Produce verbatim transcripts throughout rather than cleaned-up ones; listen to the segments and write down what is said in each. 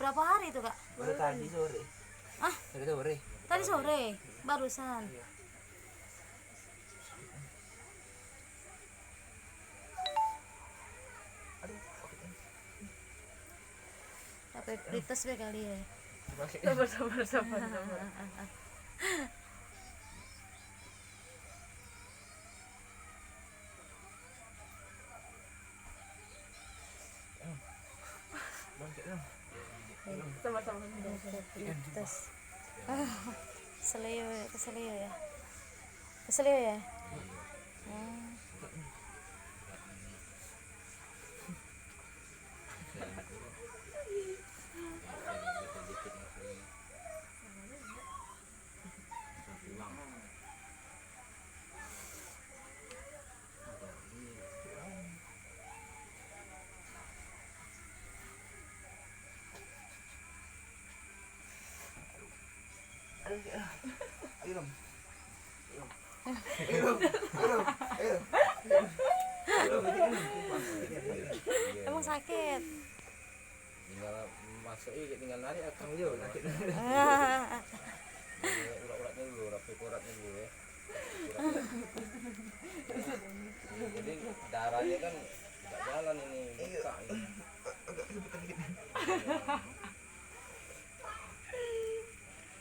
Berapa hari itu, Kak? Baru tadi sore. Ah? Tadi sore. Tadi sore, barusan. Iya. Aduh, sakit. Apa prites be kali ya? Sakit. Sabar, sabar, sabar, sabar. Sama-sama. Tes. Ah, keselio, keselio ya. Keselio ya? Hmm. Emang sakit? Tinggal masuk, tinggal narik akang je. Urat-uratnya dulu, rapik uratnya dulu ya. Jadi darahnya kan tidak jalan ini, bengkak ini. Agak kesepitan dikit.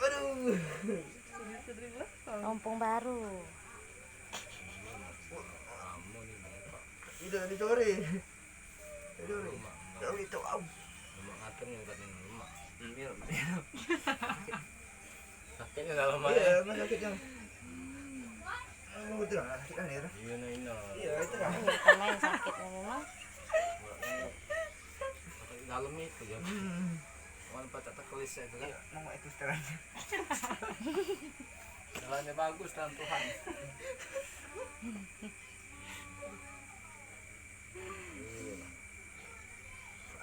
Aduh. Kampung Baru. Udah di sore. Aduh, tak boleh tau, au. Lemak ngatur ni urat ni, lemak. Iya. Sakitnya dalam. Iya, mana sakitnya. Oh, betul lah, sakit kan ya. Iya, nah, ini. Iya, itu lah. Ini pemain sakitnya memang. Urat ni. Sakit dalam itu ya. Hmm. Mana patah terkelis itu kan. Iya, mau itu sekarang. Jalannya bagus dalam Tuhan.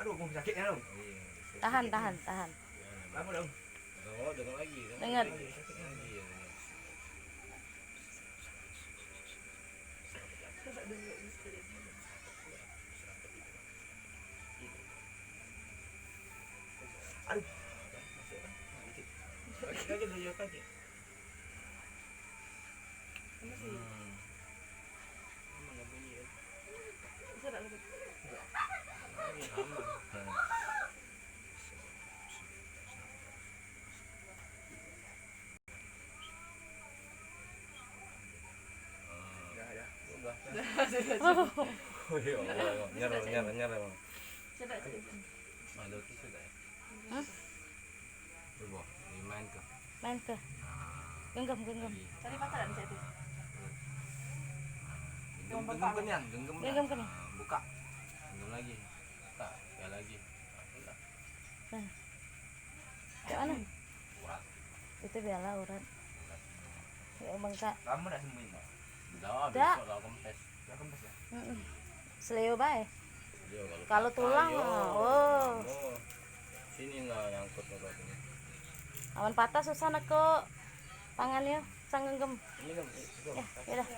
Aduh, aku sakitnya, Om. Tahan, tahan, tahan. Lama dah, Om. Dengar. Sakit lagi, sakit lagi. Aduh. Sakit lagi, dah, ya, sakit. Mana sih? Hmm. Mana bunyi kan? Bisa tak sakit? Enggak. Ini aman. Ya, ya. Udah. Oh, ya Allah, ya Allah. Nyerah, nyerah, nyerah, Bang. Sudah, sudah. Malu tu sudah. Hah? Coba, ni main ke? Main ke? Ah. Genggam, genggam. Lagi. Tadi patah tak bisa tu? Ah. Genggam, genggam kenian, genggam. Genggam kenian. Ah, buka. Genggam lagi. Buka, sekali lagi. Ah, sudah. Nah. Cak mana? Urat. Itu biarlah urat. Urat. Ya, bengkak. Lama dah sembuh ini? Dah, dah. Besok lah kempes. Dah kempes ya? Mm-mm. Seleo bae. Seleo kalau patah, tulang, yo, oh. Lama. Sini nah nyangkut urat ini. Awan patah susah neko tangannya, sang genggam. Ini kan, itu. Ya, ya dah.